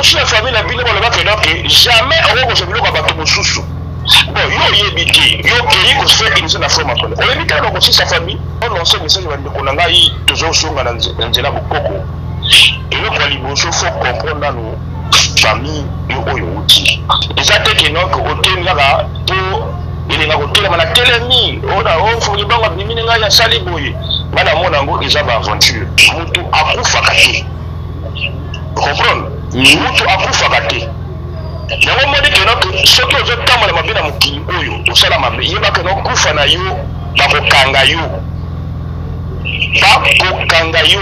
Bamosusu na famille na bino baloba que donc jamais okoki kozwa biloko ya bato mosusu. Bon, yo oyebi te, yo okei kofaire initier na frère Matole. Oyebi te bakosisa famille. Olance message bandeko na ngai, tozosonga na nzela bokoko. Eloko ya liboso faut comprendre nanu famille yo oyo outi. Eza te que donc otemi kaka po elinga kotelema na telemi ona o bango abimi na ngai asali boye. Ngai namona yango eza ba aventure. Mutu akufaka te. Comprendre? Mutu akufaka te. Yango omoni que donc soki ozotambola mabe na mokili oyo osala mabe, yeba que donc kufa na yo bakokanga yo. Bakokanga yo.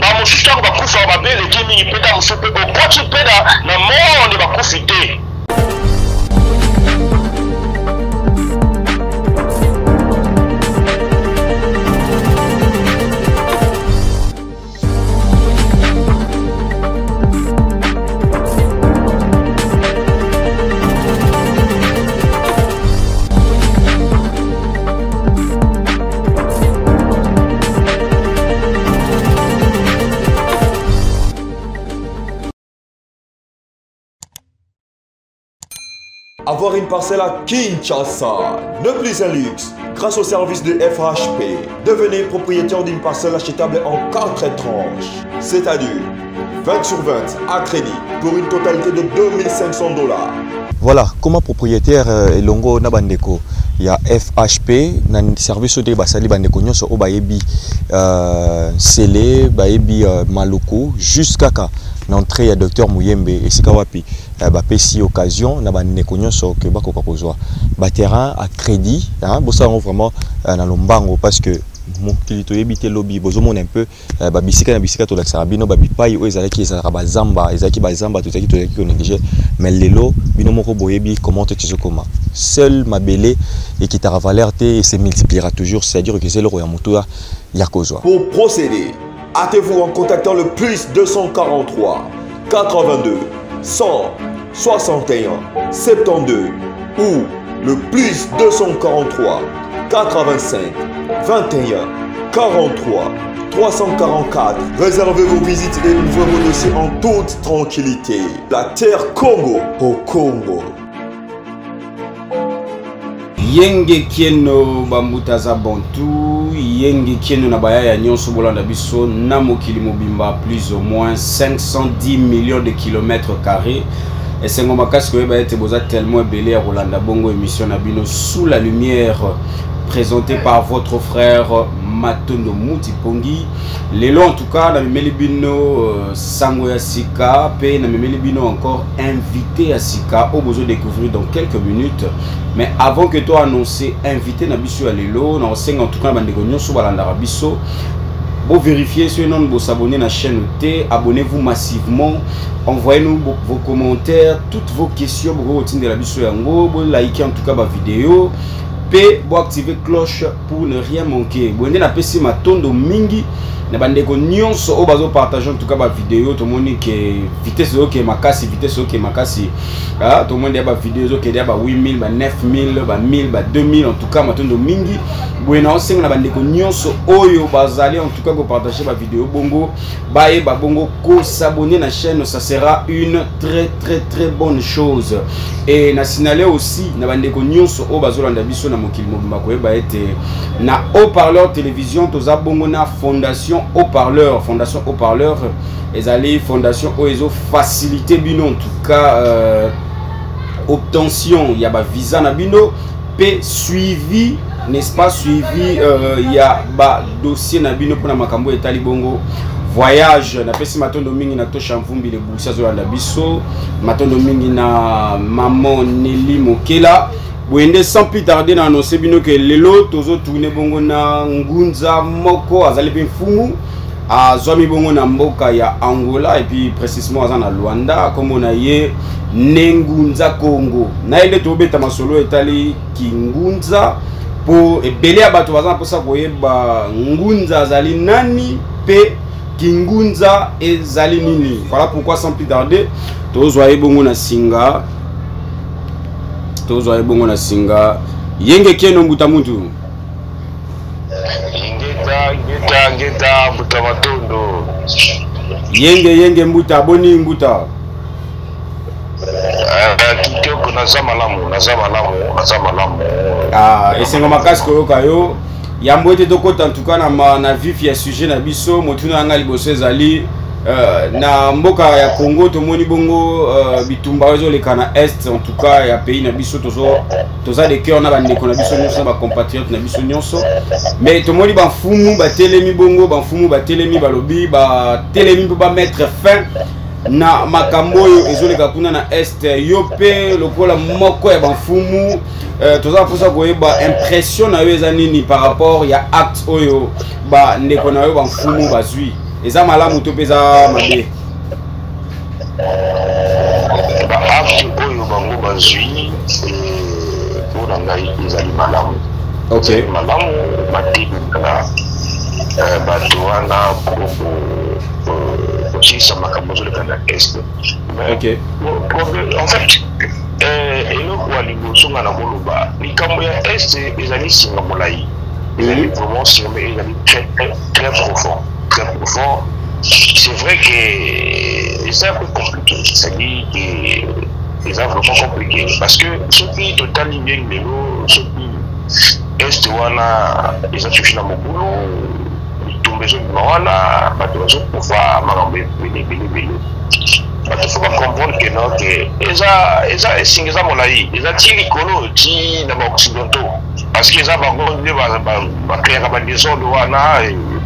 Bamosusu ntango bakufaka mabe eleki mingi mpe ntango mosusu mpe okoti mpe na monde bakufi te. Avoir une parcelle à Kinshasa ne plus un luxe. Grâce au service de FHP, devenez propriétaire d'une parcelle achetable en 4 tranches, c'est-à-dire 20 sur 20 à crédit pour une totalité de 2500 $. Voilà, comment propriétaire elongo na bandeko ya FHP na service oyo basali bandeko nyonso oyo bayebi Nsele, bayebi Maluku jusqu'à kaka na entrée ya docteur Muyembe esika wapi bapesi occasion na bandeko nyonso ke bakoka kozwa ba terrain à crédit, hein, bosala yango vraiment na lombango parce que mokili toyebi te lobi bozomona un peu ba bisika na bisika tolakisaka bino ba bipai oyo ezalaki ezalaka ba zamba, ezalaki ba zamba tozalaki tozalaki ko négliger, mais lelo bino moko boyebi comment tozokoma. Seul mabele ekitaka valeur te et se multipliera toujours, c'est-à-dire que c'est eloko ya motu ya kozwa. Pour procéder, hâtez-vous en contactant le plus 243 82 161 72 ou le plus 243 85 21 43 344. Réservez vos visites et ouvrez vos dossiers en toute tranquillité. La terre Congo au Congo. Yenge kieno bambuta za bantu, yenge kieno na baya ya nyonso bolanda biso na mokili mobimba plus ou moins 510 millions de kilomètres carrés. Esengo makasi koyeba ete boza tellement ebele ya kolanda bongo émission na bino sous la lumière présentée par votre frère Matondo Mutipongi. Lelo en tout cas na memeli bino sango ya sika pe na memeli bino encore invité ya sika oyo bozo découvrir dans quelques minutes. Mais avant que toi annoncer invité na biso ya lelo, na osenga en tout cas na bandeko nyonso balandaka biso, bo vérifier soki nanu bo s'abonner na chaîne te, abonnez-vous massivement, envoyez-nous vos commentaires, toutes vos questions, boko kotindela biso yango, bo liker en tout cas ba vidéo pe bo activer cloche pour ne rien manquer. Boyende na pesi matondo mingi na bandeko nyonso oyo bazo partager en tout cas ba vidéo, tomoni ke vitesse oyo makasi, vitesse oyo makasi. Ah, tomoni ya ba vidéo oyo ke ya ba 8000, ba 9000, ba 1000, ba 2000, en tout cas matondo mingi. Boye na osenga na bandeko nyonso oyo bazali en tout cas ko partager ba vidéo bongo, baye ba bongo ko s'abonner na chaîne, ça sera une très très très bonne chose. Et na signaler aussi na bandeko nyonso oyo bazolanda biso na mokili mobimba koyeba ete na haut-parleur télévision toza bongo na fondation haut-parleur. Fondation haut-parleur ezali fondation oyo ezo faciliter bino en tout cas obtention ya ba visa na bino pe suivi, n'est-ce pas, suivi ya ba dossier na bino mpona makambo etali bongo voyage. Napesi matondo mingi na Tosha Mvumbi le Boursier azolanda biso, matondo mingi na maman Nelly Mokela. Boyende sans plus tarder na annoncer bino que lelo tozo tourner bongo na ngunza moko azali pe mfumu azwami bongo na mboka ya Angola et puis précisément aza na Luanda, kombo na ye Nengunza Congo. Na ye nde tobeta masolo etali kingunza po ebele ya bato baza na mposa koyeba ngunza azali nani pe kingunza ezali nini. Voilà pourquoi sans plus tarder tozwa ye bongo na singa, tozwa ye bongo na singa. Yenge kieno mbuta mutu. Ngeta, ngeta, ngeta, mbuta matondo. Yenge, yenge mbuta, boni mbuta. Kitoko, naza malamu, naza malamu, naza malamu. Ah, esengo makasi koyoka yo. Yambo ete tokota en tout cas na vif ya sujet na biso, motuna ya ngai liboso ezali na mboka ya Congo tomoni bongo bitumba oyo ezoleka na est en tout cas ya pays na biso. Toza de cœur na bandeko na biso nyonso, na bacompatriote na biso nyonso, mais tomoni bamfumu batelemi bongo, bamfumu batelemi, balobi batelemi mpo bamettre fin na makambo oyo ezoleka kuna na est. Yo mpe lokola moko ya bamfumu, toza mposa koyeba impression na yo eza nini par rapport ya acte oyo bandeko na yo bamfumu bazwi. Eza malamu to mpe eza mabe? Baacte oyo bango bazwi, mpo na ngai ezali malamu. Ezali malamu, batelemaka bato wana kosilisa makambo ezoleka na est. En fait, eloko ya liboso nga na koloba, likambo ya est ezali singa molai, ezali vraiment singa, mais ezali très très très profond, très profond. C'est vrai que c'est un peu compliqué, c'est-à-dire que eza vraiment compliqué, parce que soki totali bien lelo, soki est wana eza toujours na mobulu, bitumba ezobima wana, bato bazokufa, makambo ebele ebele ebele. Bato faut bacomprendre que non, que eza esinga eza molai, eza ti likolo, ti na baoccidentaux, parce que eza bango nde bacréaka badésordre wana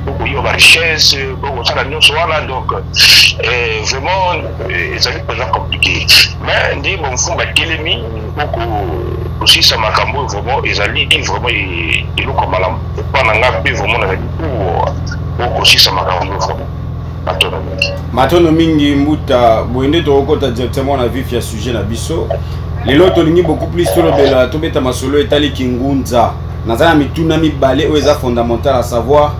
po koyiba barichesse, po kosala nyonso wana. Donc vraiment ezali mpenza compliqué, mais nde bamfumu batelemi po kosilisa makambo oyo, vraiment ezali vraiment eloko ya malamu. Epa na nga mpe vraiment nazali pour kosilisa makambo oyo vraiment. Matono mingi. Matono mingi, mbuta. Boye nde tokokota directement na vif ya sujet na biso. Lelo tolingi beaucoup plus tolobela, tobeta masolo etali kingunza. Naza na mituna mibale oyo eza fondamental, à savoir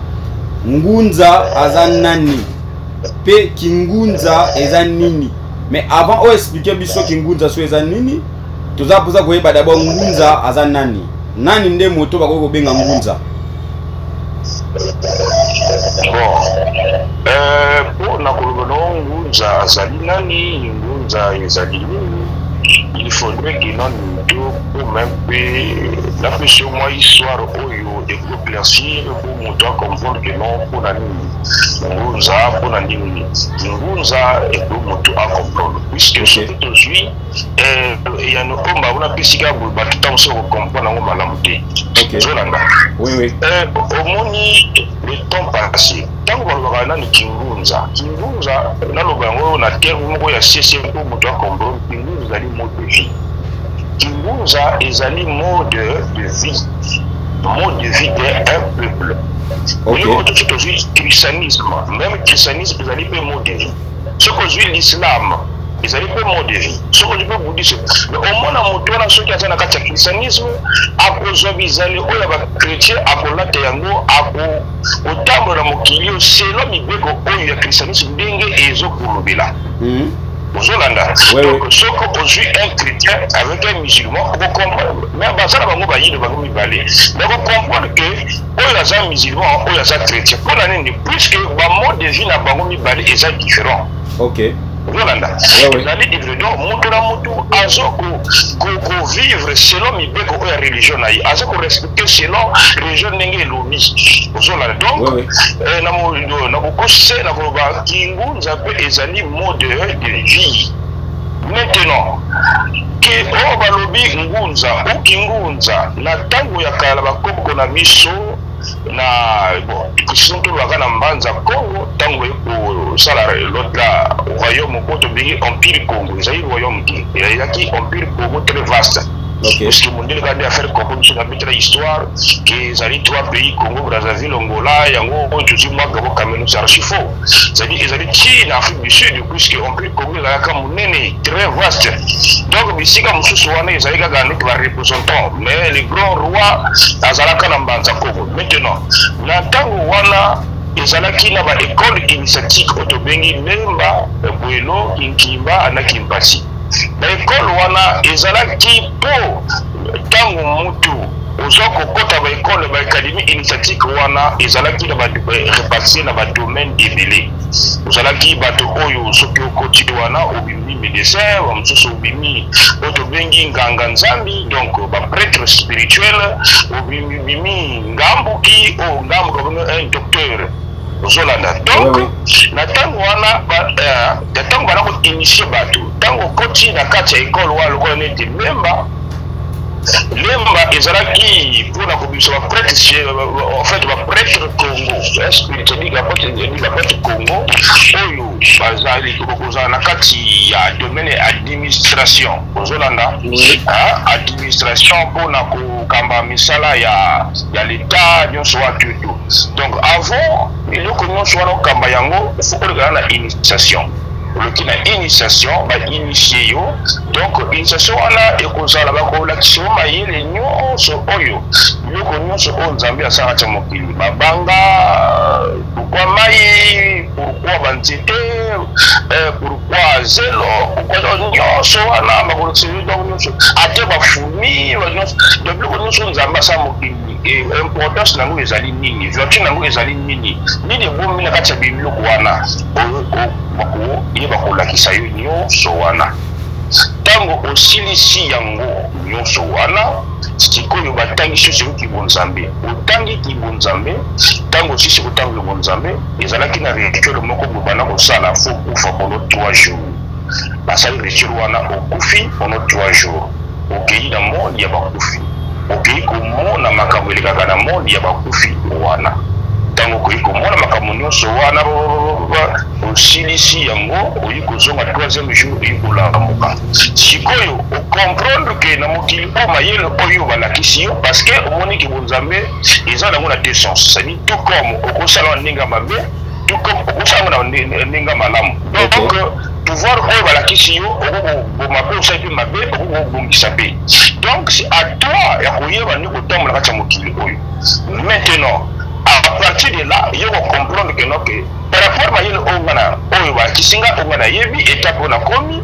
ngunza aza nani mpe kingunza eza nini. Mais avant oyo explique biso kingunza so eza nini, toza mposa koyeba d'abord ngunza aza nani. Nani nde moto bakoki kobenga ngunza? Bon, mpo na koloba no ngunza azali nani, ngunza ezali nini, il faudrait que nanu tokoma mpe napesi yo mwa histoire oyo ekoéclaircir po moto acomprendre que non, mpona nini ngunza, mpona nini ngunza eko moto acomprendre, puisque soki tozwi eyano oyo bango napesi kaka boye, bato ntango soki kocomprendre yango malamu te. Ozolanda? Oui. Omoni, le temps passé, ntango balobaka nani kingunza, kingunza naloba yango na terme moko ya sese mpo moto acomprendre. Kingunza ezali mode de vie. Kingunza ezali mode de vie, mode de vie d'un peuple. Oyo tosi tozwi christianisme, même christianisme ezali mpe mode de vie. Soki ozwi l'islam, ezali mpe mode de vie. Soki ozwi mpe bouddhisme, mais omona moto wana soki aza na kati ya christianisme, akozwa bizali oyo ya bachrétien, akolata yango, akotambola na mokili oyo selon mibeko oyo ya christianisme ndenge ezokolobela. Ozolanda? Donc soki ozwi un chrétien avec un musulman, okocomprendre, mais baza na bango bayindo bango mibale, mais okocomprendre que oyo aza musulman, oyo aza chrétien. Mpo na nini? Puisque bamode de vie na bango mibale eza différent. Ozolanda? Ezali différent. Donc moto na motu azo kovivre selon mibeko oyo ya religion na ye, aza korespecte selon religion ndenge elobi. Ozolanda? Donc na bokose na koloba kingunza mpe ezali mode de vie. Maintenant ke oyo balobi ngunza ou kingunza, na ntango ya kala, bakoko na biso na, bon, précision, tolobaka na Mbanza Congo, ntango ekosala l'autre la royaume moko tobengi Empire Congo, ezali royaume te, ezalaki Empire Congo, très vaste. Parce que mondele kaka nde affaire comprendre biso na betela histoire ke ezali trois pays: Congo Brazzaville, Angola, yango oyo tozwi mwa Gabon, Cameroun. C'est archi faux. C'est-à-dire ezali ti na Afrique du Sud, puisque Empire Congo ezalaka monene, très vaste. Donc bisika mosusu wana ezali kaka neti bareprésentant, mais le grand roi azalaka na Mbanza Congo. Maintenant, na ntango wana ezalaki na baécole initiatique oyo tobengi Lemba, Bwelo, Kinkimba na Kimpasi. Baekole wana ezalaki mpo ntango mutu Oza kokɔta baekole, baacadémie initiatique wana ezalaki na répartie na badomaine ebele. Ozalaki bato oyo soki okoti wana, obimi médecin, bamosusu obimi oyo tobengi nganga nzambi, donc baprêtre spirituel, obimi ngambuki, oyo ngambuki un docteur. Ozolanda? Donc na ntango wana, na ntango bana koinitier bato, ntango okoti na kati ya ekole wana, lokola neti Lemba, Lemba ezalaki mpona kobimisa baprêtre, en fait baprêtre Congo spirituel, baprêtre Congo oyo bazali kozala na kati ya domaine ya administration. Ozolanda? Administration, mpona kokamba misala ya leta nyonso wana tutu. Donc avant eloko nyonso wana okamba yango, faut olekana na initiation. Oloki na initiation, bainitie yo. Donc initiation wana ekozala bakolakisa yo mayele nyonso oyo, biloko nyonso oyo Nzambe asala kati ya mokili: mabanga, pourquoi mai, pourquoi banzete, pourquoi zelo, pourquoi nyonso wana bakolakisa yo. Donc nyonso, ate bafourmi nyonso, donc biloko nyonso Nzambe asala mokili, importance nango ezali nini, vertu nango ezali nini, nini ebomi na kati ya biloko wana, bakoyeba kolakisa yo nyonso wana. Ntango osilisi yango nyonso wana, sikoyo batangisi yo soki kibonzambe. Otangi kibonzambe. Ntango osisi kotanga kibonzambe, ezalaki na rituel moko boye bana kosala: faut kufa pendant 3 jours. Basali rituel wana, okufi pendant 3 jours, okei na monde ya bakufi, okei komona makambo elekaka na monde ya bakufi wana. Ntango okoki komona makambo nyonso wana, osilisi yango, oyi kozonga troisième jour, oyi kolamuka. Sikoyo ocomprendre ke na mokili oyo, mayele oyo balakisi yo, parce que omoni ke bonzambe eza nango na deux sens, c'est-à-dire tout comme okosala na ndenge ya mabe, tout comme okosala na ndenge ya malamu. Donc pouvoir oyo balakisi yo, okokoboma mpe, osali mpe mabe, okokobongisa mpe. Donc c'est à toi ya koyeba nde kotambola kati ya mokili oyo. Maintenant, à partir de là, yo kocomprendre ke no, ke par rapport mayele oyo nga na oyo balakisi nga, oyo nga nayebi, étape oyo nakomi,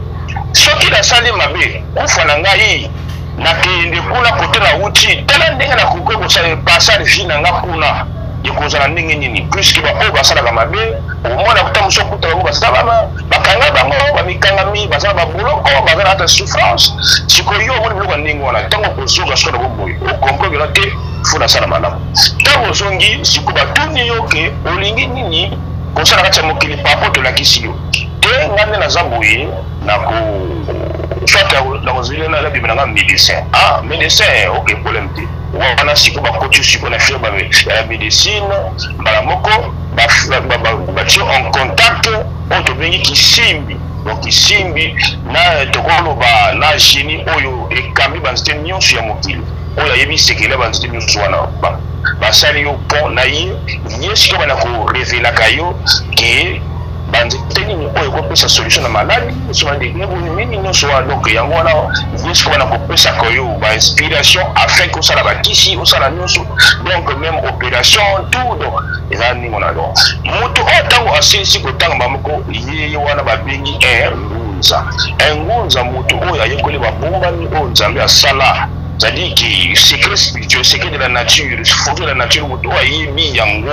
soki nasali mabe, kufa na ngai, nakende kuna kote nauti. Tala ndenge nakoki kosala passage vie na nga kuna, ekozala ndenge nini, puisque baoyo basalaka mabe, omona kuta mosu okuta bango basala bakanga bango, bamikangami, baza na baboloko, baza na ata souffrance. Sikoyo yo omoni biloko ya ndenge wana, ntango kozonga sikoyo na bomoi, ocomprendre te, faut nasala malamu. Ntango ozongi sikoyo, batuni yo ke olingi nini kosala kati ya mokili par rapport tolakisi yo. Te, nga nde naza boye, nako soit nakozeli nabima nanga médecin. Ah, médecin, ok, problème te. Wana sikoyo bakoti sikoyo na firme ya médecine. Mbala moko batie en contact oyo tobengi kisimbi. Donc kisimbi na tokoloba na génie oyo ekambi banzete nyonso ya mokili, oyo ayebi sekele ya banzete nyonso wana. Basali yo pont na ye. Ye sikoyo bana korevelaka yo ke banzete nini oyo ekopesa solution na maladi nini nyonso wana. Donc yango wana, ye sikoyo bana kopesaka yo bainspiration afin ke osala bakisi, osala nyonso, donc même opération, tout. Donc eza ndenge wana. Donc moto oyo ntango asilisi kotanga bamoko, ye wana babengi un ngunza. Un ngunza, moto oyo ayekoli babombami oyo Nzambe asala, c'est-à-dire que secret spirituel, secret de la nature, fonction de la nature, moto oyo ayebi yango,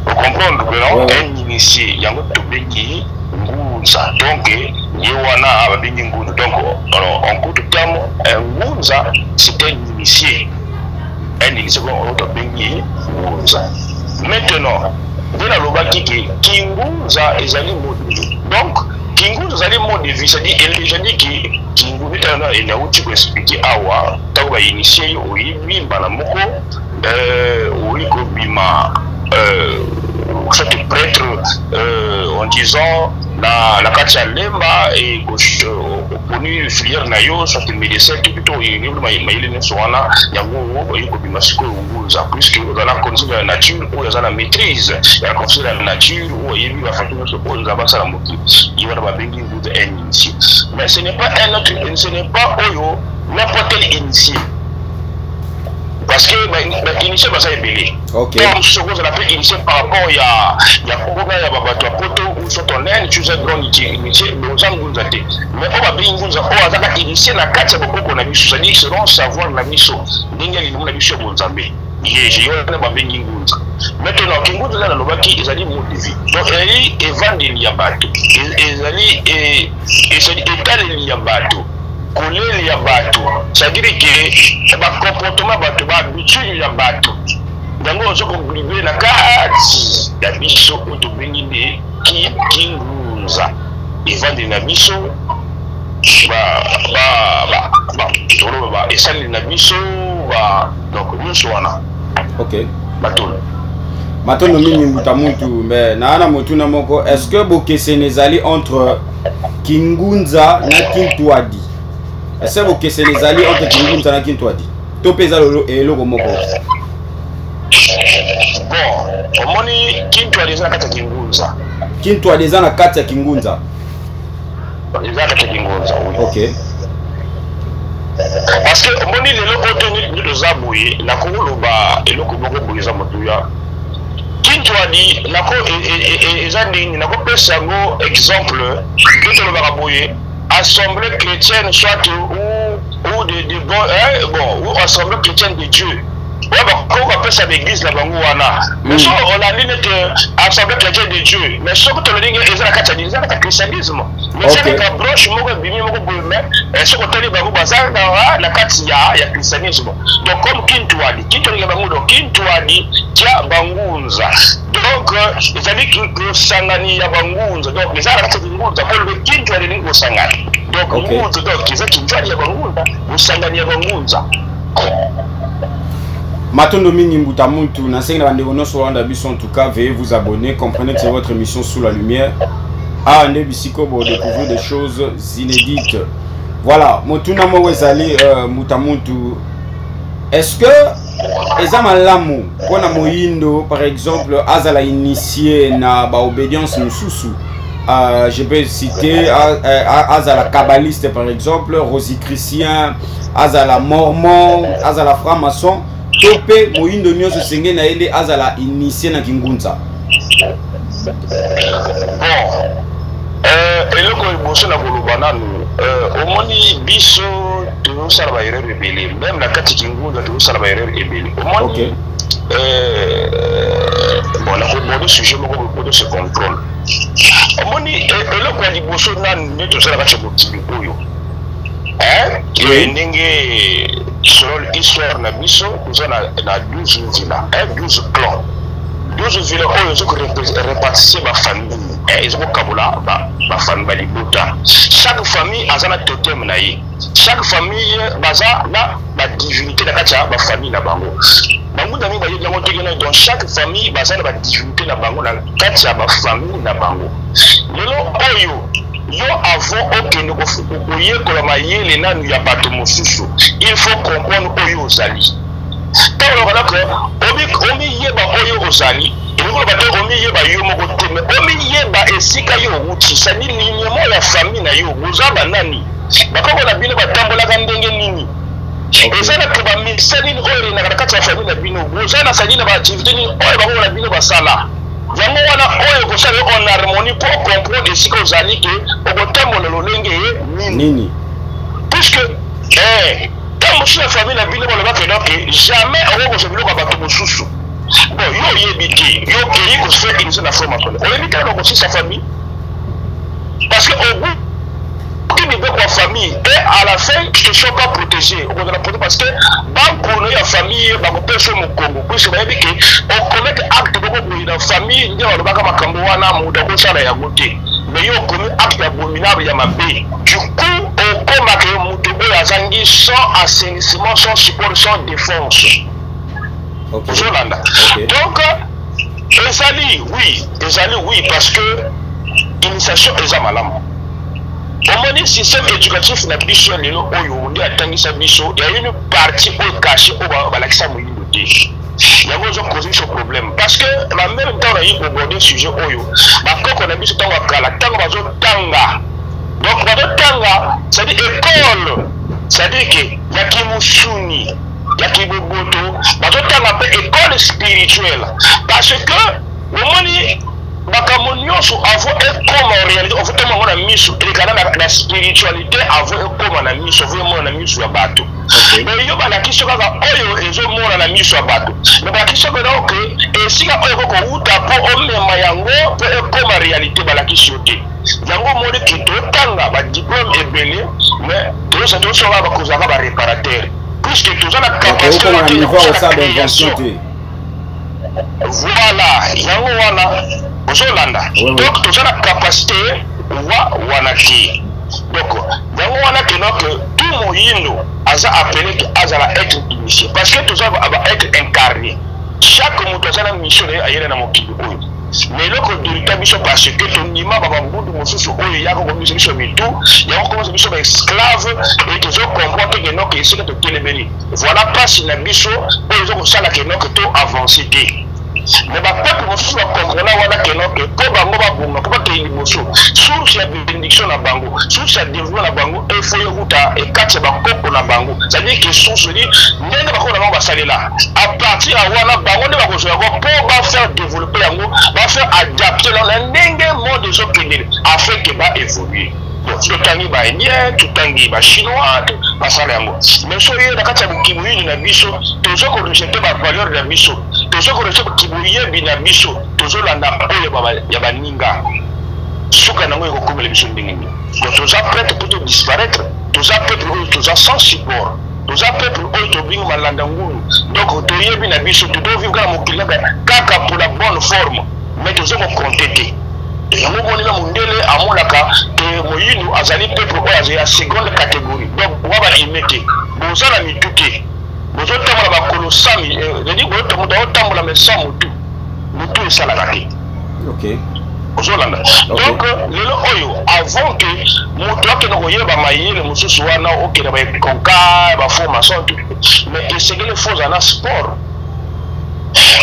ocomprendre que non, un initié, yango tobengi ngunza. Donc ye wana babengi ngunza. Donc en court terme, un ngunza, c'est un initié, un initié oyo tobengi ngunza. Maintenant, nde nalobaki ke kingunza ezali mode de vie. Donc kingunza ezali mode de vie, c'est-à-dire c'est-à-dire ke kingunza nauti koexpliquer awa, ntango bainitie yo, oyebi mbala moko, oyi kobima soit prêtre, en disant na kati ya Lemba, oponi filière na yo, soit médecin to to oyebi mayele nyonso wana, yango oyi kobima sikoyo ngunza, puisque oza na connaissance de la nature, oyo aza na maîtrise ya connaissance de la nature, oyo ayebi bafaçon nyonso oyo Nzambe asala mokili, ye wana babengi ngunza, un initié. Mais ce n'est pas un autre, ce n'est pas oyo n'importe quel initié, parce que bainitié baza ebele. Ntango mosusu okozala mpe initié par rapport ya kuna ya babato ya poto. Cameroun, soit en Inde, tu es un grand initié, mais oza ngunza te. Mais oyo babengi ngunza, oyo azaka initié na kati ya bokoko na biso, c'est-à-dire selon savoir na biso, ndenge ya lilomo na biso ya bonzambe. Ye ye wana babengi ngunza. Maintenant, kingunza eza nalobaki ezali mode de vie. Donc ezali evandeli ya bato, ezali ezali etaleli ya bato, koleli ya bato, c'est-à-dire que ba comportement ya bato, ba habitude ya bato. Yango ozo koglibe na kati ya biso oyo tobengi nde kingunza, evandeli na biso, toloba ba esaleli na biso, ba donc nyonso wana. Ok. Matondo. Matondo mingi, mbuta muntu. Me naa na motuna moko: est ce que bokeseni ezali entre kingunza na kintwadi? Est ce que bokeseni ezali entre kingunza na kintwadi to mpe eza eloko moko? Bon, omoni, kintwadi eza na kati ya kingunza. Kintwadi eza na kati ya kingunza? Eza na kati ya kingunza, oui. Ok. Parce que omoni, lelo oyo te nde toza boye, nakoloba eloko moko boye eza motuya. Kintwadi nako eza ndenge nakopesa yango exemple nde tolobaka boye: assemblée chrétienne, soit ou de bon, hein, bon, ou assemblée chrétienne de Dieu. Oyo bakoki bapesa baeglise na bango wana. Mais soki olandi nete assemblée chrétienne de Dieu, mais soki tololingi, eza na kati ya nini? Eza na kati ya christianisme, mais eza kaka branche moko ebimi moko boye. Mais soki otali bango, baza na kati ya christianisme. Donc comme kintwadi, kintwadi ya bango, donc kintwadi tia bangunza, donc ezali kosangani ya bangunza. Donc eza na kati ya kingunza, po lobe kintwadi elingi kosangani. Donc ngunza, donc eza kintwadi ya bangunza, bosangani ya bangunza. Matondo mingi, mbuta muntu. Nasengi na bandeko nyonso olanda biso, en tout cas, veuillez vous abonner. Comprenez que c'est votre émission Sous la lumière. Awa nde bisiko bodécouvrir des choses inédites. Voilà, motuna moko ezali, mbuta muntu: est ce que eza malamu mpona moyindo, par exemple, azala initié na baobédience mosusu? Je peux citer azala kabbaliste par exemple, rosicrucien, azala mormon, azala franc-maçon, to mpe moyindo nyonso esengeli na ye nde azala initié na kingunza? Bon, eloko liboso na koloba nanu, omoni, biso tozosala baerreur ebele. Même na kati kingunza tozosala baerreur ebele, omoni. Bon, nakoborde sujet moko po to se contrôle. Omoni, eloko ya liboso nanu nde tozala kati ya mokili oyo, ndenge selon histoire na biso, toza na 12 nzila, 12 clan, 12 villa oyo eza korepartise bafamille, eza kokabola bafamille, balibota. Chaque famille aza na totem na ye, chaque famille baza na badivinité na kati ya bafamille na bango. Bangunda mingi bayebi yango ndenge. Donc chaque famille baza na badivinité na bango na kati ya bafamille na bango. Lelo oyo, yo avant okende koyekola mayele nanu ya bato mosusu, il faut comprendre oyo ozali. Ntango olobaka omiyeba oyo ozali, elingi koloba te omiyeba yo moko te, mais omiyeba esika yo owuti, c'est-à-dire lignement ya famille na yo. Boza banani? Bakoko na bino batambolaka ndenge nini? Eza na bamisa nini oyo elendaka na kati ya famille na bino? Boza na sali na baactivité nini oyo bakoko na bino basala? Yango wana oyo ekosala yo en harmonie mpo comprendre esika ozali, ke okotambola lolenge nini. Puisque ntango mosusu na famille na bino balobaka donc jamais okoki kozwa biloko ya bato mosusu. Bon, yo oyebi te, yo okei kofaire initié na franc-maçon, oyebi te kosisa famille, parce que obuki mibeko ya famille et à la fin tu te sens pas protégé. Okozala protégé parce que bankolo ya famille bakopesa yo mokongo, puisque bayebi ke okomete acte moko boye na famille. Nde balobaka makambo wana, moto akosala yango te, mais yo okomi acte abominable ya mabe. Du coup okomaka yo moto oyo azangi sans assainissement, sans support, sans défense. Ozolanda? Donc ezali oui, ezali oui, parce que initiation eza malamu. Omoni, système éducatif na biso ya lelo oyo nde atangisa biso ya une partie oyo caché, oyo balakisa moyindo te. Yango ozo cause biso problème, parce que na même ntango nayi koborder sujet oyo, bakoko na biso ntango ya kala, ntango bazotanga, donc bazotanga, c'est-à-dire école, c'est-à-dire ke ya kimusuni, ya kiboboto, bazotanga mpe école spirituelle, parce que omoni Makambo nyonso avant ekoma en réalité, avant ekoma yango na miso, elekana na spiritualité avant ekoma na miso, avant emona na miso ya bato. Mais yo balakisi yo kaka oyo ezomona na miso ya bato, mais balakisi yo pena oke esika oyo ekoki kowuta mpo omema yango mpo ekoma réalité, balakisi yo te. Yango omoni ke totanga badiplome ebele, mais tozosoka bakozalaka baréparateur, puisque toza na capacité te ya kosala création. Voilà, yango wana ozolanda. Donc toza na capacité wa wana te. Donc yango wana que donc tout moyindo aza appelé que azala être initié, parce que toza ba être incarné. Chaque moto aza na mission na ye ayela na mokili oyo. Mais eloko edurita biso parce que tondima ba bambundu mosusu oyo eyaka kobimisa biso mitu, yango komisa biso ba esclave, et tozo comprendre te que donc esika totelemeli. Voilà pasi na biso oyo ezo kosala que donc to avancer te. Mais ba peuple mosusu ba comprena wana que donc po bango babonga, po bakende liboso, source ya bénédiction na bango, source ya développement na bango il faut ewuta ekati ya bakoko na bango. C'est-à-dire que source ni ndenge bakoko na bango basalela, à partir ya wana bango nde bakozwa yango po ba faire développer yango, ba faire adapter na ndenge monde ezokendele afin que ba évoluer. Bon, totangi ba indien, totangi ba chinois, basala yango, mais soki ye na kati ya bokiboyini na biso tozo korejete bavaleur na biso, tozo korejete kiboyebi na biso, tozolanda oyo ya baninga, suka nango ekokomela biso ndenge nini? Donc toza prête mpo to disparaître. Toza peuple oyo toza sans support, toza peuple oyo tobingi malanda ngulu. Donc toyebi na biso todovivre kaka mokili kaka pour la bonne forme, mais toza kokonte te. Yango omoni na mondele amonaka te moyindo azali peuple oyo azali ya seconde catégorie. Donc boa baime te, boza na mitu te, bozotambola bakolo sami, c'est-à-dire moto aotambola mais sans motu, motu esalaka te. Ozolanda. Donc lelo oyo avant que moto akende koyeba mayele mosusu wana, okende baekonka baformation, mais esengeli fo ozala na sport,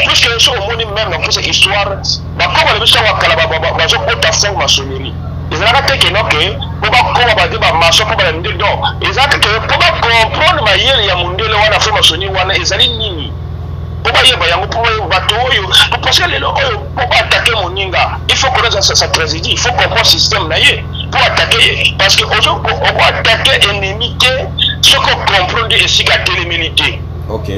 puisque soki omoni meme na kopesa histoire, bakoko na biso ya kala bazokota franc-maçonnerie, ezalaka te ke noke mpo bakoma bade bamaso mpo bana ndele. Donc ezalaka ke mpo bacomprendre mayele ya mondele wana, franc-maçonnerie wana ezali nini, mpo bayeba yango, mpo bato oyo, parce que lelo oyo mpo baattaquer moninga, il faut connaître sa tragédie, il faut comprendre système na ye mpo attaquer ye, parce que ozo okoattaquer ennemi te soki ocomprendre esika atelemeli te.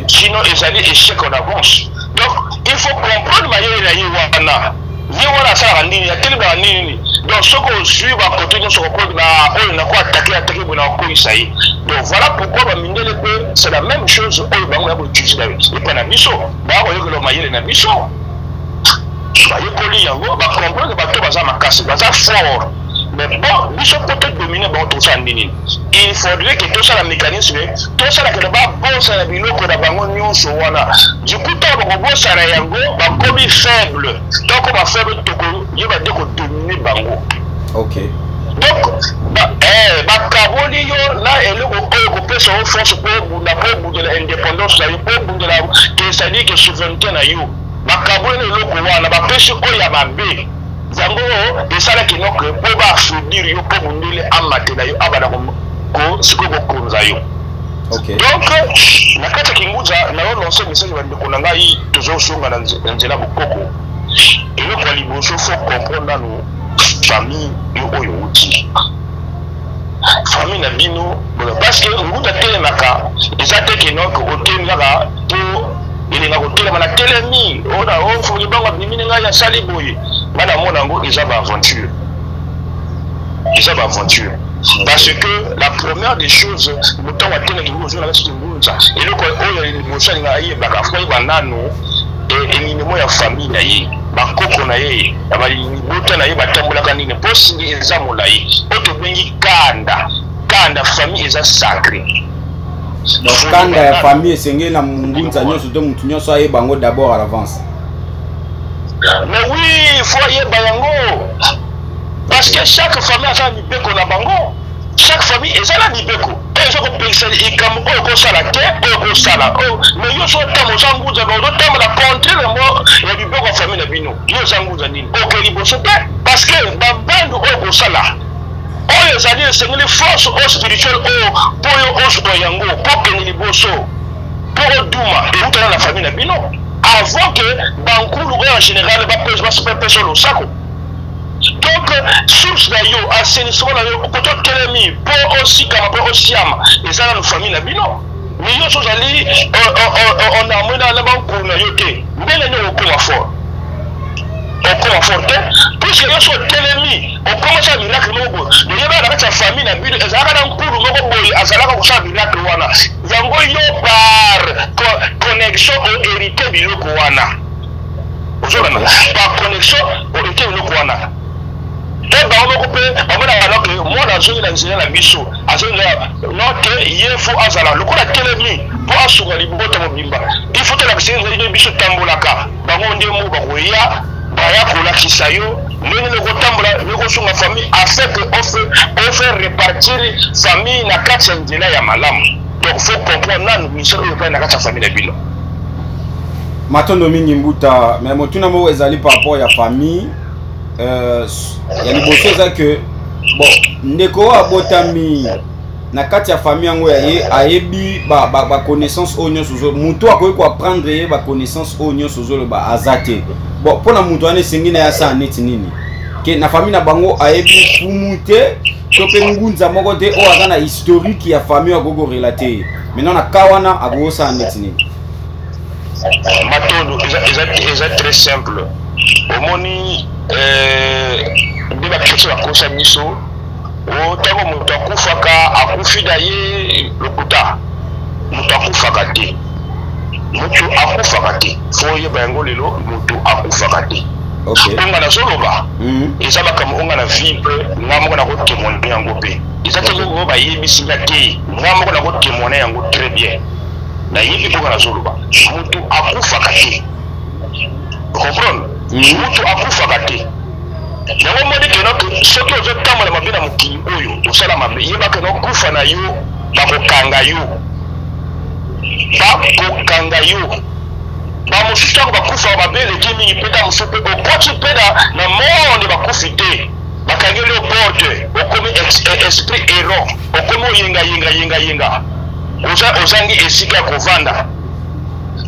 Sinon ezali échec en avance. Donc il faut comprendre mayele na ye wana, ye wana asalaka nini, atelemaka nini nini. Donc soki ozwi bakote nyonso kokoki na oyo nako attaquer, attaquer boye, na kokoyisa ye. Donc voilà pourquoi bamindele mpe c'est la même chose oyo bango ya koutiliser epai na biso, bakoyokela mayele na biso, bayekoli yango, bacomprendre bato baza makasi, baza fort. Mais bon, biso mpo todomine bango, tosala nini? Il faudrait que tosala mécanisme, tosala kende babosana biloko na bango nyonso wana. Du coup ntango bakobosana yango, bakomi faible. Ntango bafaible, tokoyeba nde kodomine bango. Donc bakaboli yo na eloko oyo kopesa yo force mpo obunda, mpo obundela indépendance na yo, mpo obundela ke, c'est-à-dire ke souveraineté na yo. Bakaboli na eloko wana, bapesi oyo ya mabe. Yango esalaki noke mpo baaffaiblir yo, mpo mondele amatela yo, abanda sikoyo kokonza yo. Donc na kati ya kingunza nayo lance message, bandeko na ngai, tozosonga na nzela bokoko. Eloko ya liboso, faut comprendre nanu famille yo oyo outi, famille na bino, parce que ngunza atelemaka eza te ke noke otelemi kaka mpo elinga kotelema na telemi ona ofuli bango abimini ngai asali boye. Ngai namona yango eza baaventure, eza baaventure, parce que la première des choses, motango atelemaki ozonga soki ngunza, eloko oyo liboso alinga ayebaka, faut ayeba nanu eminemo ya famille na ye, bakoko na ye, libota na ye batambolaka nini, mpo singi eza molai oyo tobengi kanda. Kanda famille eza sacré. Donc kanda ya famille esengeli na ngunza nyonso to motu nyonso ayeba yango d'abord à l'avance. Mais oui, faut ayeba yango, parce que chaque famille aza na mibeko na bango. Chaque famille eza na mibeko oyo eza kopekisa likambo oyo kosala te, oyo kosala oyo. Mais yo so otamba, oza ngunza, mais ozotambola contraire mo ya mibeko ya famille na bino, yo oza ngunza nini? Oke liboso te, parce que bambandu oyo kosala oyo ezali esengeli force oyo spirituelle oyo mpo yo ozwa yango mpo okende liboso, mpo oduma eutana na famille na bino avant que bankulu oyo en général bapesa losako. Donc source na yo, assainissement na yo, koto otelemi mpo osikama, mpo osiama, eza nanu famille na bino. Mais yo so ozali en harmonie na bankulu na yo te, ndenge nini okokoma fort? Okoma fort te, puisque yo so otelemi okomosala miracle moko boye, oyebaka na kati ya famille na bino ezalaka na nkulu moko boye azalaka kosala miracle wana. Yango yo par connexion oherite biloko wana. Ozolanda, par connexion oherite biloko wana. E bango moko mpe bamonaka noke mwana azongi na nzela na biso, azongi noke ye fo azala lokola telemi mpo asunga libota mobimba. Il faut tolakisa ye nzela biso tambolaka. Bango nde mo bakoya, baya kolakisa yo ndenge nini okotambola, ndenge okosunga famille, afin que ofe repartir famille na kati ya nzela ya malamu. Donc faut comprendre nanu mission oyo epai na kati ya famille na bino. Matondo mingi, mbuta. Mais motuna moko ezali par rapport ya famille. Ya liboso eza que bon, ndeko oyo abotami na kati ya famille yango ya ye, ayebi baconnaissance oyo nyonso ozo, moto akoki koapprendre ye baconnaissance oyo nyonso ozoloba aza te. Bon, mpo na moto wana, esengi na ye asala neti nini? Ke na famille na bango ayebi fumu te to mpe ngunza moko te oyo aza na historique ya famille oyo akoki korelater ye. Maintenant, na ka wana, akoki kosala neti nini? Matondo, eza très simple. Omoni, nde bachrétien bakosa biso o ntango moto akufaka, akufi na ye. Lokuta, moto akufaka te, moto akufaka te. Fo oyeba yango lelo, moto akufaka te. Onga nazoloba, eza makambo onga na vivre nga moko, nakotémoigner yango mpe. Eza te oyo bayebisi nga te, nga moko nakotémoigner yango très bien. Nayebi mpoka nazoloba, moto akufaka te. Comprendre, moto akufaka te. Yango moni keno soki ozotambola mabe na mokili oyo, osala mabe, yebaka no kufa na yo, bakokanga yo, bakokanga yo. Bamosusu ntango bakufa mabe eleki mingi mpe ta mosusu mpe okoti mpe na monde, bakufi te, bakangeli yo porte, okomi esprit errant, okomi oyenga yenga yenga yenga, ozangi esika ya kovanda.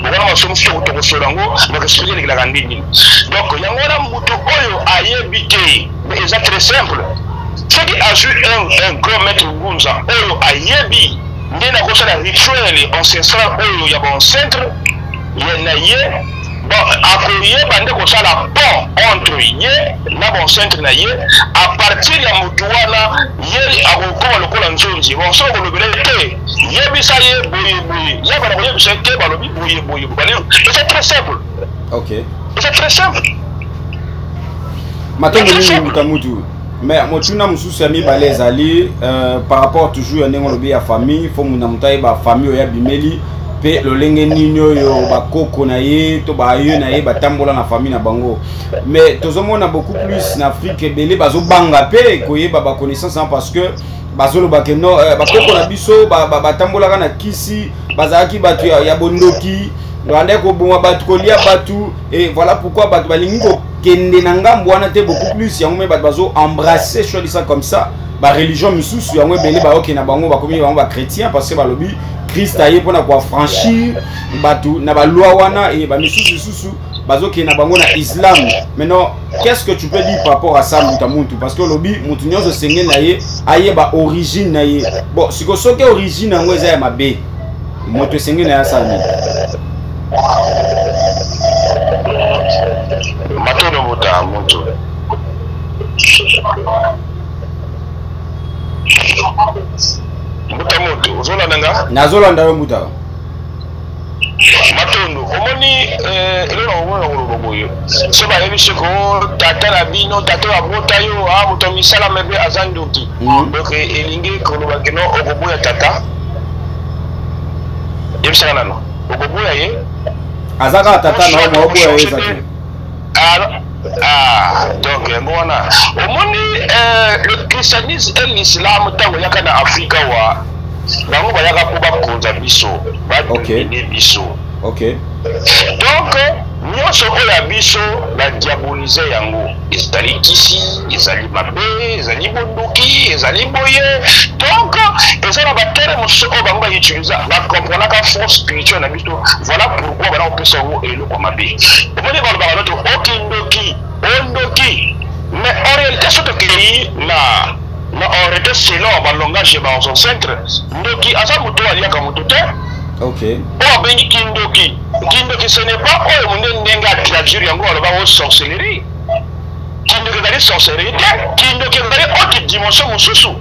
Wana masomo mosusu tokosola yango, bakoexpliquer elekelaka ndenge. Donc yango wana, moto oyo ayebi te, mais eza très simple: soki azwi un grand maître ngunza oyo ayebi nde nakosala rituel ancestral oyo ya baancêtre ye na ye, bon, akoyeba nde kosala pont entre ye na baancêtre na ye. À partir ya motu wana, ye akokoma lokola nzonzi. Bon, soki okolobela ye te, yebisa ye boye boye, ye bana koyebisa ye te, balobi boye boye boye. Eza très simple. Eza très simple. Matondo mingi, mbuta mutu. Mais motuna mosusu ya mibale ezali par rapport toujours ya ndenge olobi ya famille. Fo na moto ayeba famille oyo abimeli mpe lolenge nini oyo bakoko na ye to baaye na ye batambola na famille na bango. Mais tozomona beaucoup plus na Afrique, ebele bazobanga mpe koyeba baconnaissance wana, parce que bazoloba ke no, bakoko na biso batambolaka na kisi, bazalaki bato ya bondoki, bandaki koboma bato, kolia bato. Et voilà pourquoi bato balingi kokende na ngambo wana te beaucoup plus. Yango me bato bazo embrasser soi-disant comme ça bareligion misusu. Yango ebele baokende na bango, bakomi bango bachrétien, parce que balobi Christ aye mpona koaffranchir bato na baloi wana. E bamisusu lisusu bazokende na bango na islam. Maintenant, qu'est-ce que tu peux dire par rapport à ça, mbuta muntu? Parce que olobi mutu nyonso esengeli na ye ayeba origine na ye. Bon, siko soki origine yango eza ya mabe, moto esengeli na ye asala nini? Matondo, mbuta muntu. Mbuta muntu, ozolanda nga? Nazolanda yo, mbuta. Matondo. Omoni, eloko na komona, koloba boye: so bayebi soko tata na bino, tata oyo abota yo, a moto ya misala mabe, aza ndoki. Donc elingi koloba keno okoboya tata? Yebisaka nano, okoboya ye? Aza kaka tata na yo, maoboya ye eza te. Ah, donc yango wana omoni, le christianisme et l'islam, ntango eyaka na Afrika wa, bango bayaka mpo bakonza biso, badominer biso. Donc nyonso oyo ya biso, badiaboliser yango. Ezali kisi, ezali mabe, ezali bondoki, ezali boye. Donc eza na baterme mosusu oyo bango bautiliser, bacomprenaka force spirituelle na biso. Voilà pourquoi bana kopesa yango eloko mabe. Omoni, balobaka noto okindoki, ondoki. Mais en réalité, soki tokei na en réalité, selon balangage ya baancêtre, ndoki aza moto oyo aliaka moto te. Oyo abengi kindoki. Kindoki, ce n'est pas oyo monde ndenge atraduire yango, aloba o sorcellerie. Kindoki ezali sorcellerie te. Kindoki ezali autre dimension mosusu.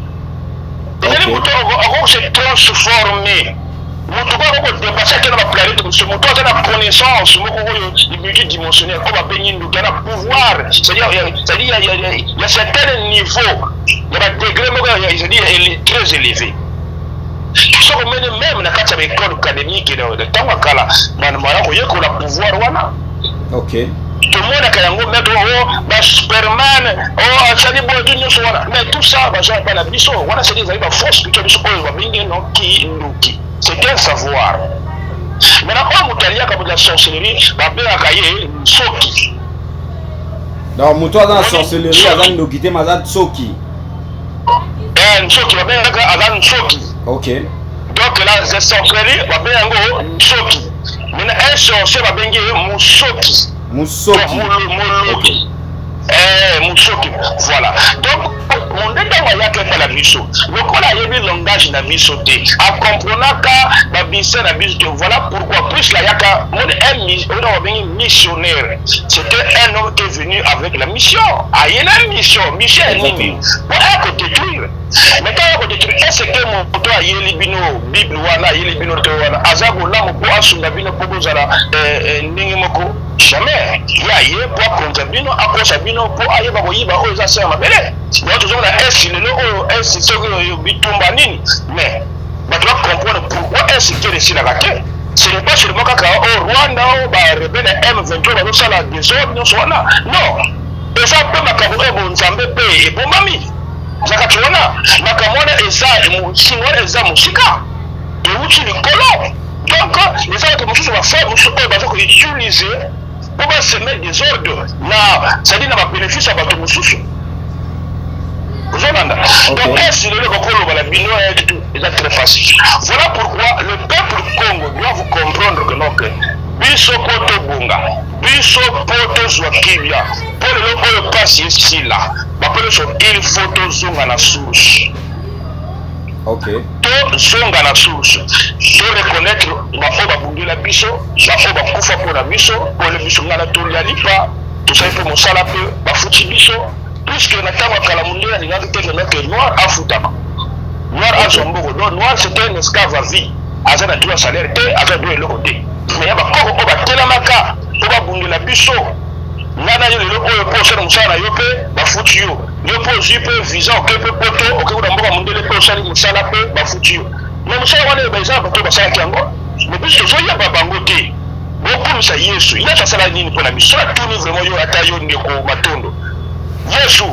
Ezali moto akoki se transformer, moto oyo akoki kodépasser, ake na baplanète mosusu, moto aza na connaissance moko oyo multidimensionnel, oyo babengi ndoki. Ana pouvoir, c'est-à-dire il y a certain niveau ya badegré moko, c'est-à-dire très élevé. Soki omoni même na kati ya baécole académique ntango ya kala, bana koyekola pouvoir wana. Tomonaka yango maître o basuperman o asali boye nyonso wana. Mais tout ça baza epai na biso wana, c'est ezali baforce spirituelle biso oyo babengi noki ndoki. C'est un savoir. Maintenant, oyo moto aliaka moto ya sorcellerie, babengaka ye nsoki. Donc moto aza na sorcellerie aza ndoki te, ma aza nsoki. Nsoki, babengaka aza nsoki. Donc la sorcellerie, babenga yango nsoki. Maintenant, un sorcier, babengi ye mosoki. Mosoki. Moloki, mosoki, voilà. Donc monde ntango ayaka epai na biso, lokola ayebi langage na biso te, akomprenaka babisa na biso te. Voilà pourquoi, puisque ayaka monde, oyo babengi missionnaire, c'était un homme qui est venu avec la mission. Aye na mission. Mission ya nini? Po aya kodétruire. Mais ntango aya kodétruire, est ce que moto ayeli bino Bible wana, ayeli bino te wana, aza bolamu mpo asunga bino mpo bozala ndenge moko? Jamais. Ye aye mpo akonza bino, akosa bino, mpo ayeba koyiba oyo eza se ya mabele. Donc tozomona esi lelo oyo, esi soki oyo bitumba nini, mais bato bacomprendre pourquoi esi guerre esilaka te. Ce n'est pas seulement kaka o Rwanda o barebele M23 bazosala désordre nyonso wana. Non, eza mpe makambo oyo bonzambe mpe ebombami na kati wana. Makambo wana eza singa wana eza mosika, euti likolo. Donc eza bato mosusu, bafrère mosusu oyo baza koutiliser mpo basemer désordre na, c'est-à-dire na babénéfice ya bato mosusu. Ozolanda? Donc esi lelo kokoloba na bino eza très facile. Voilà pourquoi le peuple Congo doit vous comprendre que donc biso mpo tobonga, biso mpo tozwa kimia, mpo lelo oyo mpasi esila bapo nyonso, il faut tozonga na source. Tozonga na source, to reconnaître baoyo babundela biso, baoyo bakufa mpo na biso, mpona biso ngai na tolia lipa, tosali mpe mosala mpe bafuti biso. Puisque na ntango ya kala, mondele alingaki te que noir afutama, noir azwa mbongo. Donc noir, c'était un esclave à vie, aza na droit salaire te, aza droit eloko te. Mais ya bakoko oyo batelamaka mpo babundela biso, ngai na yo lelo oyo, mpo osala mosala na yo mpe bafuti yo, yo mpo ozwi mpe visa, oke mpe poto, oke kuna mboka mondele mpe osali mosala mpe bafuti yo. Mais mosala wana eza na bato oyo basalaki yango, mais biso tozoyeba bango te. Bokumisa Yesu. Yesu asala nini mpo na biso? So atuni vraiment yo, ata yo ndeko Matondo, Yesu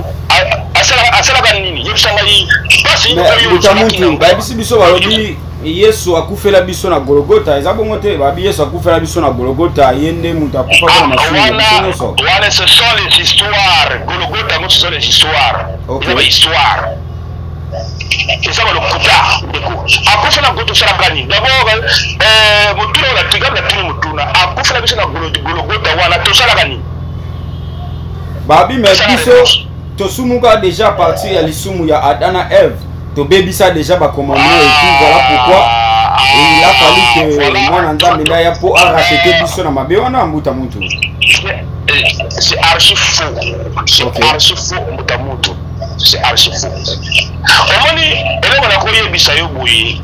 asalaka nini? Yebisa ngai mpasi. Mbuta mutu, bayebisi biso, balobi Yesu akufela biso na Gologota. Eza bongo te? Babi Yesu akufela biso na Gologota, ye nde moto akufa mpona masumu ya biso nyonso. Wana ce sont les histoires. Gologota yango, ce sont les histoires. Eza bahistoire, eza balokuta. Ndeko, akufa na Gologota, osalaka nini? D'abord motuna oyo natikami, natuni motuna: akufela biso na Gologota wana, tosalaka nini? Babi me biso tosumuka déjà à partir ya lisumu ya Adam na Eve, tobebisa déjà bacommandement et tout. Voilà pourquoi il a fallu que mwana Nzambe nde aya mpo aracheter biso na mabe wana, mbuta mutu. C'est archi faux, c'est archi faux, mbuta mutu, c'est archi faux. Omoni, eloko nakoyebisa yo boye,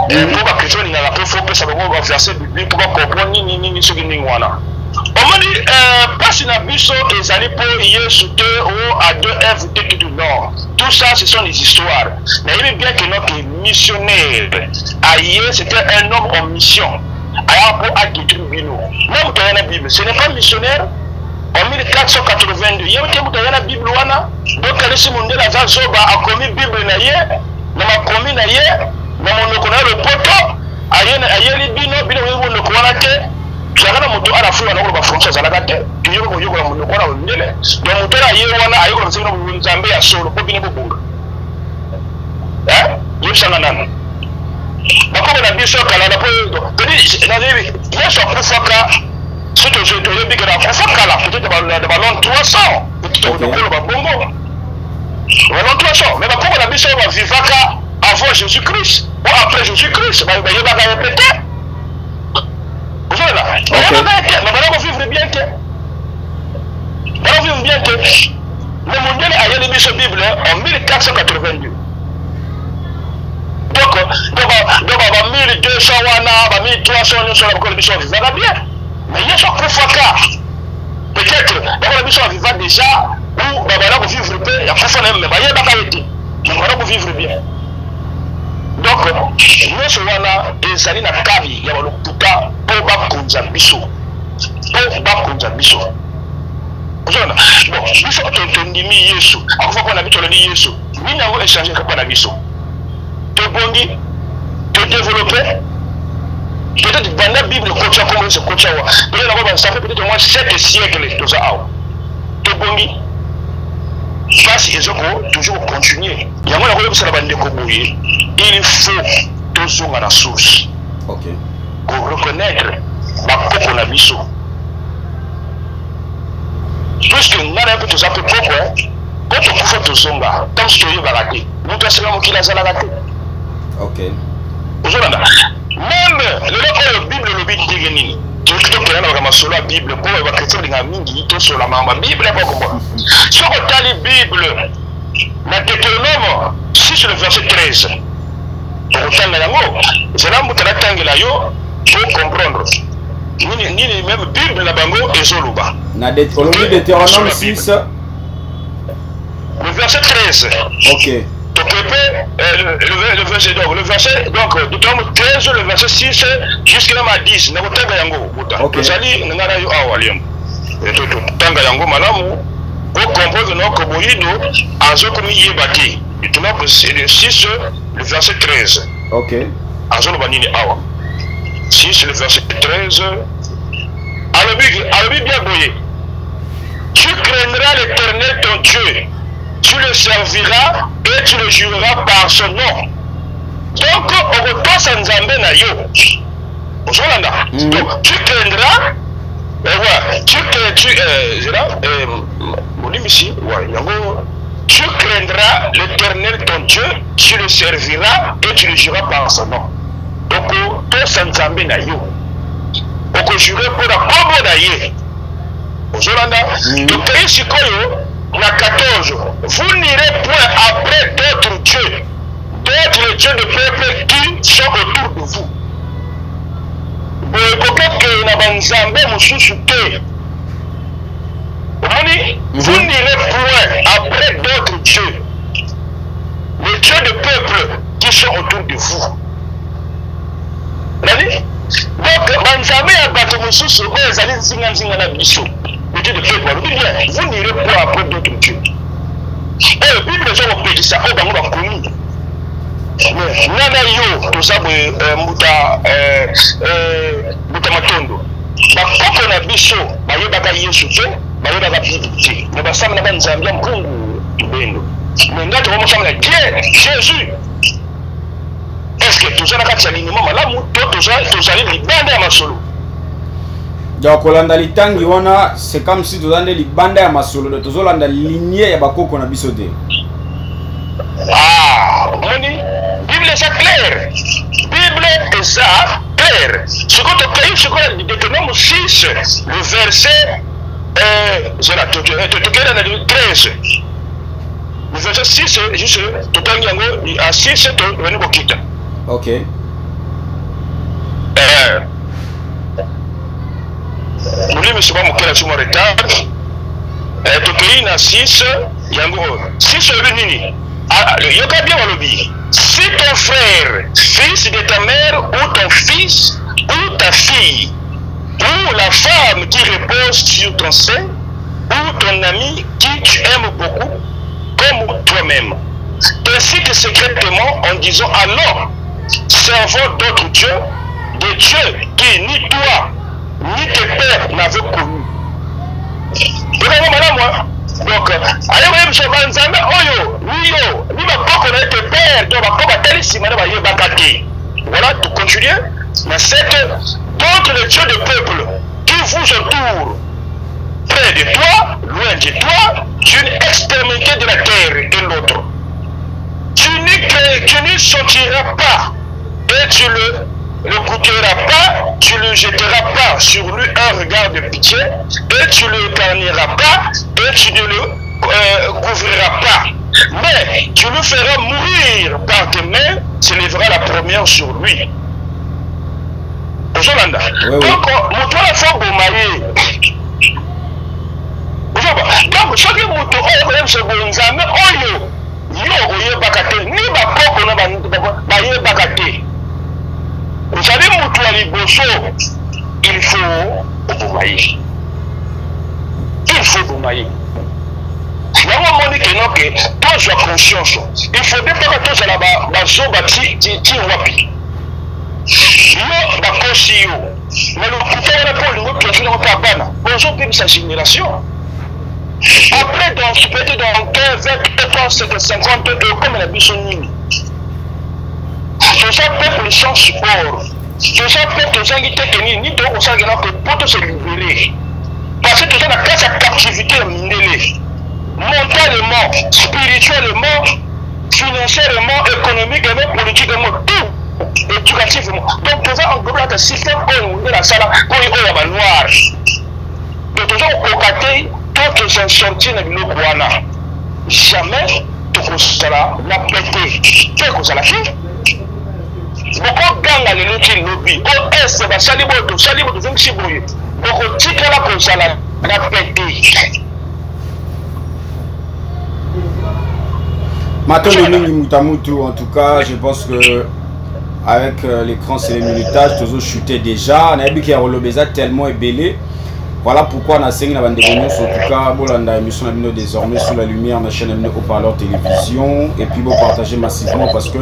mpo bakristo balingaka mpe faut opesa bango baverset biblique mpo bacomprendre nini nini soki ndenge wana. Omoni, mpasi na biso ezali mpo Yesu te, o Adam Eve te, tutu. Non, tout ça, ce sont des histoires. Nayebi bien que notre missionnaire aye, c'était un homme en mission, aya mpo adétruire bino. Na moto aya na Bible, ce n'est pas missionnaire en 1482, ye te moto aya na Bible wana. Bokanisi mondele aza zoba? Akomi Bible na ye na makomi na ye na monoko na ye lopoto, ayeli bino. Bino boyebi monoko wana te. Tozalaka na moto ana Afrika na koloba français azalaka te. Toyoka koyokola monoko wana mondele. Donc moto wana aye wana, ayekola bino Nzambe ya solo mpo bino bobonga. Yebisanga nanu, bakoko na biso kala na po nayebi Yesu akufaka, soki toyebi ke akufa kala, peut-être na balon 300. Tokoloba bongo ba 300, mais bakoko na biso bavivaka avant Jésus Christ ou après Jésus Christ, bayebaka ye mpe te. Ozolanda, bayebaka ye te, mais bana kovivre bien te, bana kovivre bien te. Mais mondele ayeli biso Bible en 1482. Donc ba 1200 wana, ba 1300 nyonso na bakolo biso bavivaka bien, mais Yesu akufaka, peut-être bakolo biso baviva déjà ou babanda kovivre mpe ya kufa na ye, mais bayebaka ye te, mais banda kovivre bien. Donc nyonso wana ezali na kari ya balokuta mpo bakonza biso, mpo bakonza biso. Ozona, bon, biso tondimi Yesu akufa mpo na biso, tolobi Yesu nini yango echange mpo na biso, tobongi, todéveloppe peut-être banda Bible ekotya kombo Yesu ekotya wa peut-être nango, ça fait peut-être au moins 7 siècle toza awa, tobongi, mpasi ezoko toujours continuer. Yango nakoyebisa na bandeko boye: il faut tozonga na source, koreconnaître bakoko na biso, puisque ngai na ye mpe toza mpe koko. Po tokufa, tozonga, ntango soki toyebaka te, moto asala mokili azalaka te. Ozolanda, même lelo oyo Bible elobi ndenge nini? Tokenda na baka masolo ya Bible, mpo bachrétien balingaka mingi tosola makambo ya Bible. Mpo komona, soki otali Bible na Deutéronome 6, le verset 13, okotanga yango. Ezala mbuta, natangela yo po comprendre nini nini même Bible na bango ezoloba. Na olobi Deutéronome 6? Le verset 13. Donc, le verset, donc, le verset, donc, Deutéronome 13, le verset 6, jusqu'à même à 10. Nakotanga yango, buta. Tozali, nga na yo awa liembo. Totanga yango malamu, po comprendre que boyido azokomiyeba te. Deutéronome 6, le verset 13. Azoloba nini awa? 6, le verset 13. Alobi, alobi bien boye: Tu craindras l'Éternel ton Dieu, tu le serviras et tu le jureras par son nom. Donc, okotosa Nzambe na yo. Ozolanda? Donc, tu craindras, ouais, tu, là, bolimbisi, ouais, yango, tu craindras l'Éternel ton Dieu, tu le serviras et tu le jureras par son nom. Donc, okotosa Nzambe na yo. Okojure mpo na kombo na ye. Ozolanda? Tokei sikoyo na 14: Vous n'irez point après d'autres dieux, d'autres dieux de peuple qui sont autour de vous. Boye kokokende na banzambe mosusu te. Omoni, vous n'irez point après d'autres dieux, les dieux de peuple qui sont autour de vous. Nani? Donc banzambe ya bato mosusu oyo ezali nzinganzinga na biso, le dieu de peuple. Alobi bien: vous n'irez point après d'autres dieux. Oyo Bible eza kopekisa, oyo bango bakomi. Mais nga na yo toza boye, mbuta, mbuta Matondo, bakoko na biso bayebaka Yesu te, bayebaka Bible te, mais basamelaka Nzambe ya Mpungu Tubendo. Mais nga tokomosamela Dieu Jésus. Est ce que toza na kati ya linema malamu to tozali libanda ya masolo? Donc kolanda litangi wana, c'est comme si toza nde libanda ya masolo, donc tozolanda lignée ya bakoko na biso te. Ah, omoni, Bible eza claire, Bible eza claire. Sikoyo tokei sikoyo Deutéronome 6, le verset, zela, tokei na 13, le verset 6, juste totangi yango a 6, tobandi kokita. Molimi soba mokela ti mwa retard. Tokei na 6 yango oyo. 6 olobi nini? Ah, yoka bien, balobi: Si ton frère, fils de ta mère, ou ton fils ou ta fille, ou la femme qui repose sur ton sein, ou ton ami qui tu aimes beaucoup comme toi-même, t'incite secrètement en disant: Allons, servons d'autres dieux, des dieux qui ni toi ni tes pères n'avaient connus. Yokango malamu. Donc aye koyebisa banzambe oyo ni yo ni bakoko na ye, tes pères, donc bakoko batali nsima na bayebaka te. Voilà, tu continues na 7: D'autres les dieux de peuple qui vous entourent, près de toi, loin de toi. D'une extrémité de la terre et l'autre. Tu n'y sortiras pas et tu le ne goûteras pas, tu ne jetteras pas sur lui un regard de pitié, et tu ne l'épargneras pas, et tu ne le euh, couvriras pas. Mais tu le feras mourir par tes mains, s'élèvera la première sur lui. ozolanda donc moto wana fo boma ye donc soki moto oyo koyebisa bonzambe oyo yo oyebaka te ni bakoko na bayebaka te ozali moto ya liboso il faut oboma ye il faut oboma ye yango omoni keno ke tozwa conscience il faut nde mpaka tozala bazoba ti wapi yo bakosi yo na lokuta wana mpo olingo otongi yango mpa bana ozobebisa génération après dans peut-être dans 15 20 ans 50 ekomela biso nini toza peuple sans support toza peuple tozangi te ke nini nini tokoki kosala kena ke po tose libere parce que toza na kati ya captivité ya mindele mentalement spirituellement financièrement économiquement politiquement tout éducativement donc toza englobe ata système oyo mondele asala oyo oyo ya banoir donc toza kokoka te to toza sortir na biloko wana jamais tokozala na pete to ekozala te bokoganga lelo ti lobi o est basali boye tosali boye tozongisi boye bokotikala kozala na pete. Matondo mingi mutamutu en tout cas je pense que avec euh, l'écran c'est le minutage tozo chuter déjà nayebi ke ya koloba eza tellement ebele voilà pourquoi nasengi na bandeko nyonso en tout cas bolanda émission na bino désormais sous la lumière na chaîne na bino haut-parleur télévision et puis bopartager massivement parce que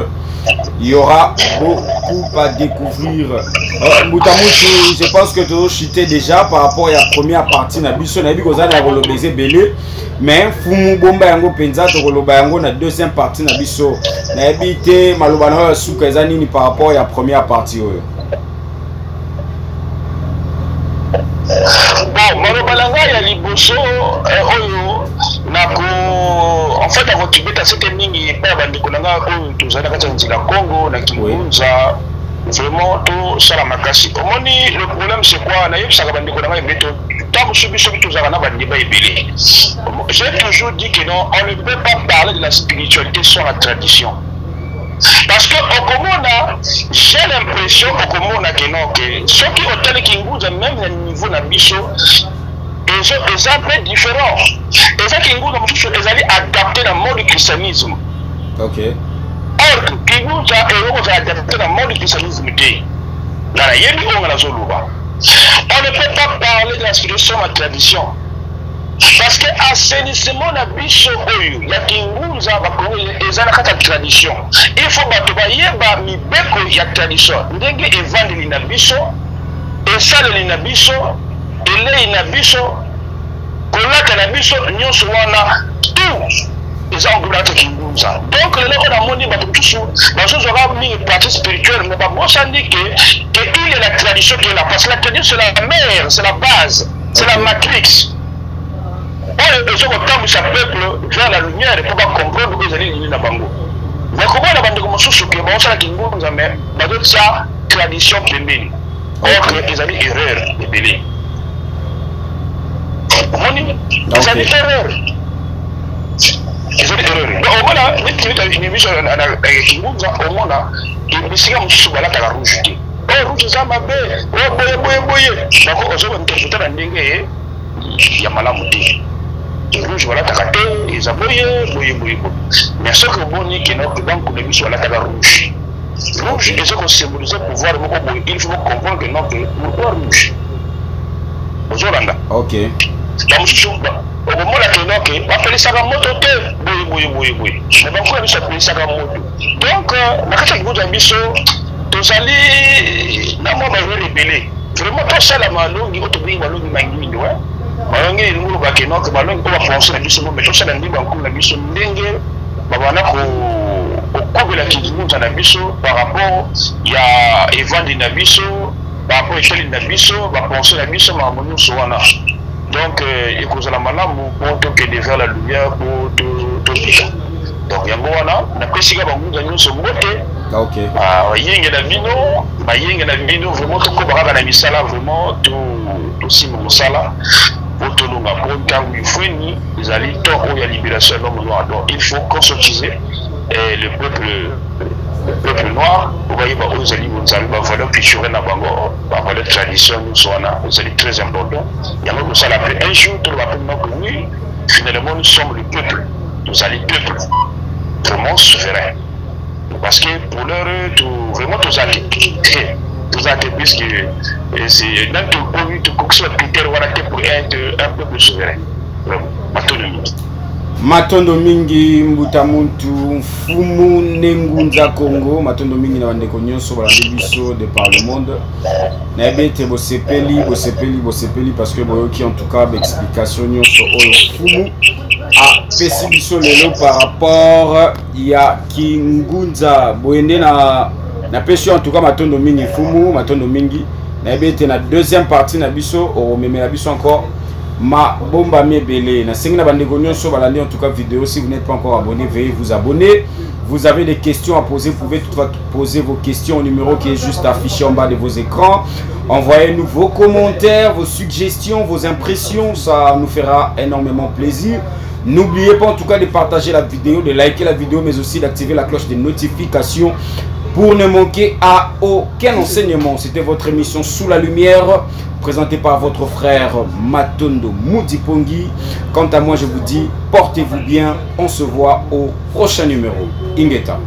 il y aura beaucoup à découvrir euh, mbutamutu je pense que tozo chuter déjà par rapport ya première partie na biso nayebi kozala na koloba eza ebele mais mfumu bomba yango mpenza tokoloba yango na deuxième partie na biso nayebi te maloba na oyo ya suka eza nini par rapport ya première partie oyo bon maloba na ngai ya liboso eh, oyo nako en fait nakokibeta sete mingi epai ya bandeko na ngai oyo tozali na kati ya nzela congo na kingunza vraiment tosala makasi omoni le problème c'est quoi nayebisaka bandeko na ngai ebele ntango mosusu biso tozalaka na bandeba ebele j'ai toujours dit que non on ne peut pas parler de la spiritualité sans la tradition parce que okomona j'ai l'impression okomona ke non ke soki otali kingunza même na niveau na biso eza mpe différent eza kingunza mosusu ezali adapté na mode christianisme okay. or kingunza ekoki kozala adapté na mode christianisme te nga nayebi oyo nga nazoloba on ne peut pas parler de la spiritualité sans la tradition parce que assainissement na biso oyo ya kingunza bakongo eza na kati ya tradition il faut bato bayeba mibeko ya tradition ndenge evandeli na biso esaleli na biso elei na biso kolata na biso nyonso wana tout eza englobe kingunza donc lelo oyo namoni bato mosusu bazozwaka mingi partie spirituelle mais babosani ke ke il est la tradition qui est là parce que la tradition c'est la mère c'est la base c'est la matrix oyo eza kotambwisa peuple vers la lumière mpo bacomprendre oyo ezali nini na bango mais komona bandeko mosusu ke baosala kingunza mais bazotia tradition pembeni or ezali erreur ebele omoni ezali erreur ezali erreur donc omona neti biso na kingunza omona bisika mosusu balataka rouge te oyo rouge eza mabe oyo boye boye boye bako ozo interprete na ndenge ya malamu te rouge balataka te eza boye boye boye boye mais soki omoni keno banku na biso balataka rouge rouge eza kosymbolize pouvoir moko boye il faut comprendre que non que pourquoi rouge ozolanda ok bamosusu okomona ke non ke bapelisaka moto te boye boye boye boye mais banku na biso apelisaka moto donc na kati ya libota ya biso tozali na mwa baerreur ebele vraiment tosala malongi oyo tobengi malongi mangindo malongi elingi oloba ke non ke malongi oyo bapense na biso me tosala ndenge bankulu na biso ndenge babanda kokobela kingunza na biso par rapport ya evandi na biso par rapport etali na biso bapense na biso makambo nyonso wana. Donc euh, ekozala malamu mpo tokende vers la lumière mpo tobika. Donc yango wana napesi ka bangunza nyonso mbote. Ah, okay. Bayenge na bino, bayenge na bino vraiment tokoba kaka na misala vraiment tosimba mosala mpo tolonga mpo ntango ifweni ezali temps oyo ya libération ya l'homme noir. Donc il faut conscientiser eh, le peuple noir po bayeba oyo ezali bonzambe, bavaleur culturelle na bango, bavaleur tradition nyonso wana ezali très important. Yango kosala mpe un jour toloba mpe noko, oui, finalement nous sommes le peuple, tozali peuple vraiment souverain, parce que pour l'heure vraiment toza te, toza te, puisque c'est même tokomi tokokisi bacritère wana te pour être un peuple souverain vraiment. Matondo mingi. Matondo mingi, mbuta muntu mfumu Nengunza Congo. Matondo mingi na bandeko nyonso balandi biso de par le monde. Nayebi ete bosepeli, bosepeli, bosepeli, parce que boyoki en tout cas baexplication nyonso oyo mfumu apesi biso lelo par rapport ya kingunza. Boye nde na napesi yo en tout cas matondo mingi, mfumu, matondo mingi. Nayebi ete na deuxième partie na biso okomemela biso encore mabombami ebele. Nasengi na bandeko nyonso balandi en tout cas vidéo, si vous n'êtes pas encore abonné, veuillez vous abonner. Vous avez des questions à poser, vous pouvez toutefois poser vos questions au numéro qui est juste affiché en bas de vos écrans. Envoyez-nous vos commentaires, vos suggestions, vos impressions, ça nous fera énormément plaisir. N'oubliez pas en tout cas de partager la vidéo, de liker la vidéo, mais aussi d'activer la cloche de notification pour ne manquer à aucun enseignement. C'était votre émission Sous la lumière, présentée par votre frère Matondo Moudipongi. Quant à moi, je vous dis, portez-vous bien. On se voit au prochain numéro. Ingeta.